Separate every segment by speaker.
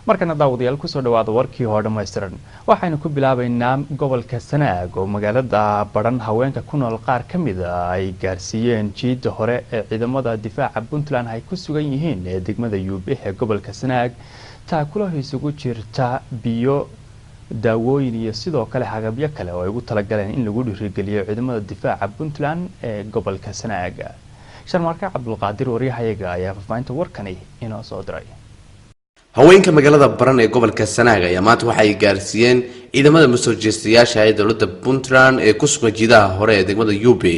Speaker 1: Markana daawadayaal, kusoo dhawaada warkii oo dhammaystiran. Waxaynu ku bilaabaynaa gobolka Sanaag oo magaalada Badhan haweenka ku nool qaar ka mid a ay gaarsiiyeen jiida hore ee ciidamada difaaca Puntland ay ku sugan yihiin ee degmada Yuube ee gobolka Sanaag taakulo isugu jirta biyo, daawooyin iyo sidoo kale agabyo kale oo ay ugu talagaleen in lagu dhiirigeliyo ciidamada difaaca Puntland ee gobolka Sanaag. Sharmaarka Cabdulqaadir, waryahayaga, ayaa faahfaahinta warkani inoo soo diray.
Speaker 2: Haweenka magaalada Baran ee gobolka Sanaag ayaa maanta waxay gaarsiiyeen ciidamada masoo jeestayaasha ee dowladda Puntland ee ku sugan jiidaha hore ee degmada Yube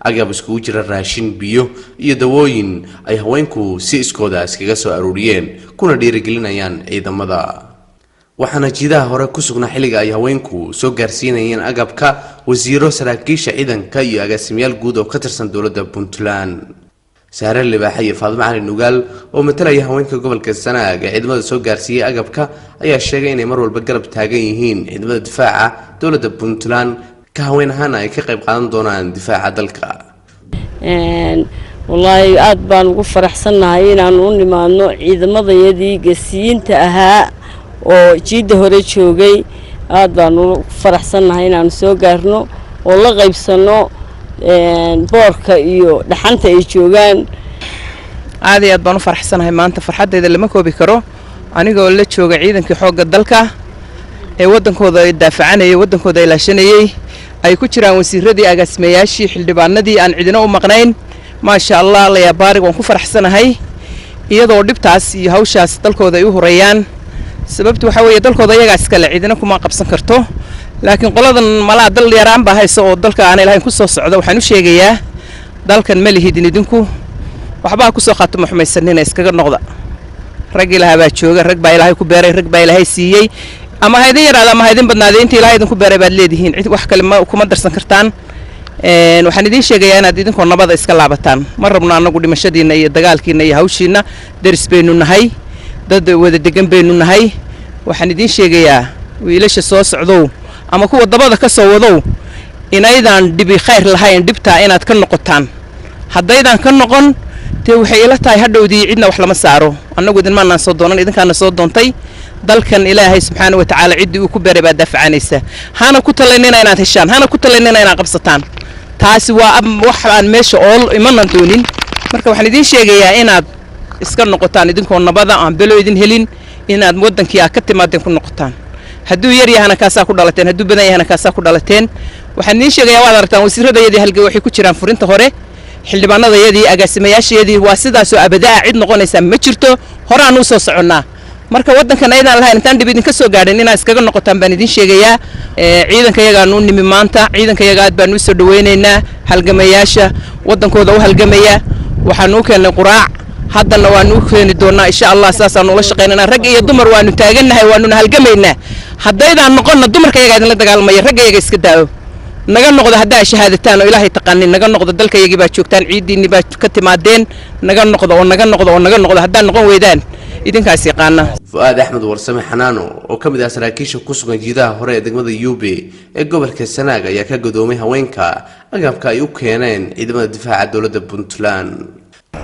Speaker 2: agab iskugu jira raashin, biyo iyo dawooyin ay haweenku si iskooda iskaga soo aruuriyeen kuna dhiirigelinayaan ciidamada. Waxaana jiidaha hore ku sugnaa xilliga ay haweenku soo gaarsiinayeen agabka wasiiro, saraakiisha ciidanka iyo agaasimayaal guud oo ka tirsan dowladda Puntland. Saare Libaaxe iyo Faadimo Cali Nugaal oo matalaya haweenka gobolka Sanaag ee ciidamada soo gaarsiiyey agabka ayaa sheegay inay mar walba garab taagan yihiin ciidamada difaaca dowladda Puntland, ka haween ahaana ay ka qayb qaadan doonaan difaaca dalka.
Speaker 3: Wallaahi aada baan ugu faraxsannahay inaanu u nimaadno ciidamadayadii gasiyiinta ahaa oo jiidda hore joogay. Aada baan ugu faraxsannahay inaanu soo gaarno oo la qaybsanno boorka iyo dhaxanta ay joogaan.
Speaker 4: Aad iyo aad baan u faraxsanahay maanta, farxaddayda lama koobi karo, anigoo la jooga ciidankii xoogga dalka ee waddankooda ay daafacanayay, waddankooda ilaashanayey, ay ku jiraan wasiiradii, agaasimayaashii, xildhibaanadii, aan cidina u maqnayn. Maasha Allah, layaa baarig, waan ku faraxsanahay iyadoo dhibtaas iyo hawshaas dalkooda ay u horeeyaan. Sababtu waxaa weeye dalkooda iyagaa iskale, cidina kuma qabsan karto. Laakiin qoladan malaa dal yaraan baa haysa oo dalka aan ilahayn ku soo socda. Waxaan u sheegayaa, dalkan ma lihidin idinku, waxbaa kusoo khaatuma xumaysanina, iskaga noqda. Rag Ilaah baa jooga, rag baa Ilaahay ku beeray, rag baa Ilaahay siiyey. Ama ha idin yaraada ama ha idin badnaada, inta Ilaahay idinku beeray baad leedihiin, cid wax kale ma kuma darsan kartaan. Waxaan idiin sheegayaa inaad idinkoo nabada iska laabataan. Ma rabno annagu dhimashadiinna iyo dagaalkiinna iyo hawshiinna. Deris baynu nahay, dad wada degan baynu nahay. Waxaan idiin sheegayaa, wiilasha soo socdow ama kuwa dabada ka soo wadow, inaydaan dhibi khayr lahayn, dhibtaa inaad ka noqotaan. Haddaydaan ka noqon, dee waxay ila tahay hadhowdii cidna wax lama saaro. Annagu idinmaanaan soo doonan, idinkaana soo doontay. Dalkan Ilaahay subxaana wa tacaala ciddii uu ku beeray baa daafacanaysa. Hana ku talaynina inaad heshaan, hana ku talaynina inaad qabsataan. Taasi waa wax aan meesha ool imanan doonin. Marka waxaan idiin sheegayaa inaad iska noqotaan idinkoo nabada, aan belo idin helin, inaad waddankii aad ka timaadeen ku noqotaan. Hadduu yar yahana kaasaa ku dhalateen, hadduu badan yahana kaasaa ku dhalateen. Waxaan idiin sheegayaa, waad aragtaan wasiiradayadii halgey waxay ku jiraan furinta hore, xildhibaanadayadii, agaasimayaashayadii. Waa sidaasoo abadaa, cid noqonaysaa ma jirto, horaan u soo soconnaa. Marka waddankan ayadaan lahayn, intaan dhib idinka soo gaadhin, inaad iskaga noqotaan baan idiin sheegayaa. Ciidanka yagaanu u nimi maanta, ciidanka yaga aad baanu u soo dhaweynaynaa, halgamayaasha waddankooda u halgamaya. Waxaanu u keennay quraac, haddana waanu u keeni doonaa insha Allah. Saasaanu ula shaqaynaynaa. Rag iyo dumar waanu taagannahay, waanuna halgamaynaa. Haddaydaan noqonna, dumarka yagaa idinla dagaalamaya, ragga yaga iska daawo. Naga noqdo haddaa shahaadataan oo Ilaahay taqaanin, naga noqdo. Dalka yagii baa joogtaan, ciiddiinni baa ka timaadeen. Naga noqdo oo naga noqdo oo naga noqdo. Haddaan noqon weydaan, idinkaas yaqaana.
Speaker 2: Fu-aad Axmed Warsame Xanaano oo ka mid ah saraakiisha ku sugan jiidaha hore ee degmada Yube ee gobolka Sanaag ayaa ka godoomay haweenka agabka ay u keeneen ciidamada difaaca dowladda Puntland.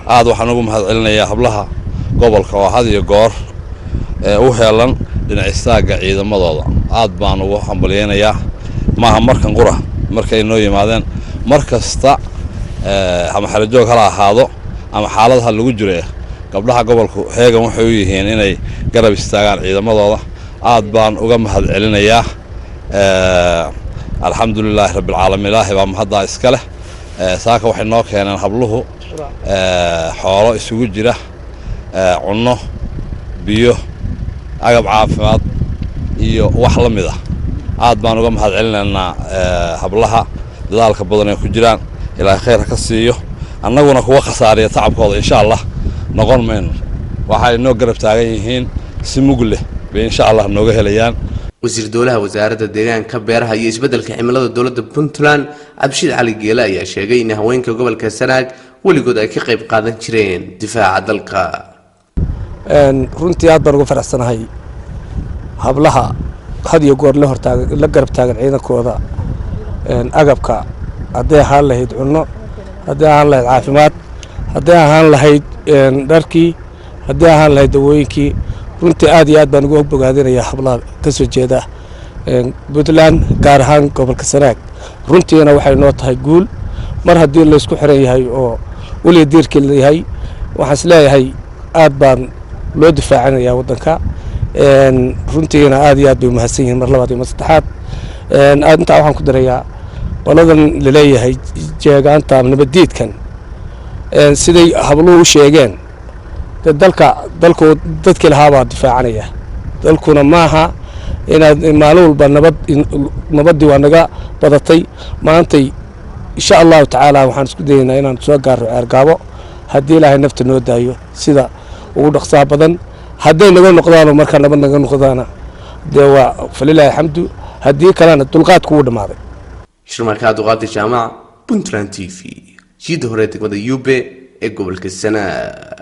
Speaker 5: Aada waxaan ugu mahad celinayaa hablaha gobolka oo had iyo goor ee u heelan dhinac istaagga ciidamadooda. Aad baan ugu hambalyeynayaa. Maaha markan qura markay noo yimaadeen, mar kasta, ama xerajoog hala ahaado ama xaalad ha lagu jiro, gabdhaha gobolku heegan waxay u yihiin inay garab istaagaan ciidamadooda. Aad baan uga mahad celinayaa. Alxamdulilaahi rabbilcaalamiin, Ilaahay baa mahaddaa iska leh. Saaka waxay noo keeneen habluhu xoolo isugu jira cunno, biyo, agab caafimaad iyo wax la mid ah. Aad baan uga mahad celinaynaa hablaha dadaalka badan ay ku jiraan. Ilaahay khayr ha ka siiyo. Annaguna kuwa khasaariya tacabkooda insha Allah noqon mayno. Waxay noo garab taagan yihiin si mug leh bay insha Allah nooga helayaan.
Speaker 2: Wasiir dowlaha wasaaradda deegaanka, beeraha iyo isbeddelka cimilada dowladda Puntland, Cabshiid Cali Geele, ayaa sheegay in haweenka gobolka Sanaag weligood ay ka qayb qaadan jireen difaaca dalka.
Speaker 6: Runtii aad baan uga faraxsanahay hablaha had iyo goor la hortaagan, la garab taagan ciidankooda agabka, hadday ahaan lahayd cunno, hadday ahaan lahayd caafimaad, hadday ahaan lahayd dharkii, hadday ahaan lahayd dawooyinkii. Runtii aad iyo aad baan ugu bogaadinayaa hablaha ka soo jeeda Puntland, gaar ahaan gobolka Sanaag. Runtiina waxay noo tahay guul mar haddii laysku xiran yahay oo weliga diirkii layahay. Waxaan is leeyahay aad baan loo difaacinayaa waddanka. Runtiina aad iyo aad bay umahadsan yihiin mar labaad iyo mar saddexaad. Aad intaa waxaan ku darayaa qoladan laleeyahay jeegaanta nabaddiidkan, siday habluhu u sheegeen, dee dalka dalku dadkii lahaabaa difaacanaya. Dalkuna maaha inaad maalin walba nabad. Nabaddii waa naga badatay maantay. Insha Allahu tacaala waxaan isku dayaynaa inaan soo gaarro Ceergaabo haddii Ilaahay nafta noo daayo sida ugu dhaqsaha badan. Hadday naga noqdaanoo markaa nabad naga noqdaana, dee waa falilaahi alxamdu, haddii kalena dulqaadku wuu dhammaaday.
Speaker 2: Shirmarka Abduqaadir Jaamac, Puntland TV, jiidda hore degmada Yube ee gobolka Sanaag.